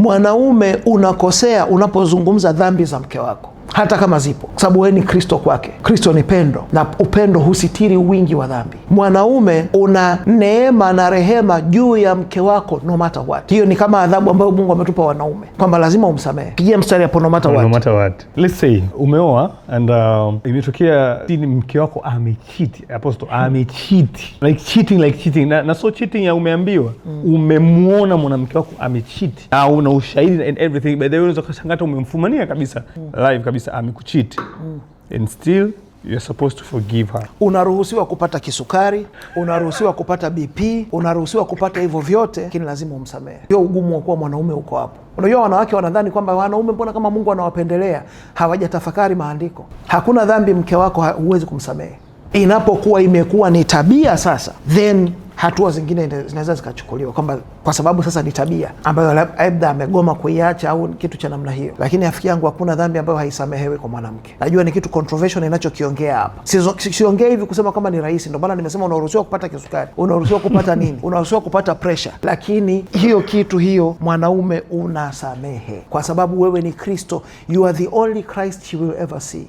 Mwanaume unakosea unapozungumza dhambi za mke wako hata kama zipo, kwa sababu wewe ni Kristo kwake. Kristo ni pendo, na upendo husitiri wingi wa dhambi. Mwanaume una neema na rehema juu ya mke wako no matter what. Hiyo ni kama adhabu ambayo Mungu ametupa wanaume kwamba lazima umsamehe. Pigia mstari hapo, no matter what. No matter what. Let's say umeoa and imetokea ni mke wako amecheat, Apostle, amecheat. Like cheating, like cheating. Na so cheating ya umeambiwa, umemwona mwanamke wako amecheat. Na una ushahidi and everything. By the way, unaweza kushangaa hata umemfumania kabisa live kabisa amekucheat. And still you're supposed to forgive her. Unaruhusiwa kupata kisukari, unaruhusiwa kupata BP, unaruhusiwa kupata hivyo vyote, lakini lazima umsamehe. Hiyo ugumu wa kuwa mwanaume uko hapo. Unajua wanawake wanadhani kwamba wanaume mbona kama Mungu anawapendelea, hawajatafakari maandiko. Hakuna dhambi mke wako huwezi kumsamehe. Inapokuwa imekuwa ni tabia sasa, then hatua zingine zinaweza zikachukuliwa kwamba kwa sababu sasa ni tabia ambayo labda amegoma kuiacha au kitu cha namna hiyo. Lakini rafiki yangu, hakuna dhambi ambayo haisamehewi kwa mwanamke. Najua ni kitu controversial ninachokiongea hapa. Siongei hivi kusema kama ni rahisi. Ndio maana nimesema unaruhusiwa kupata kisukari, unaruhusiwa kupata nini, unaruhusiwa kupata pressure, lakini hiyo kitu hiyo mwanaume unasamehe kwa sababu wewe ni Kristo. You are the only Christ she will ever see.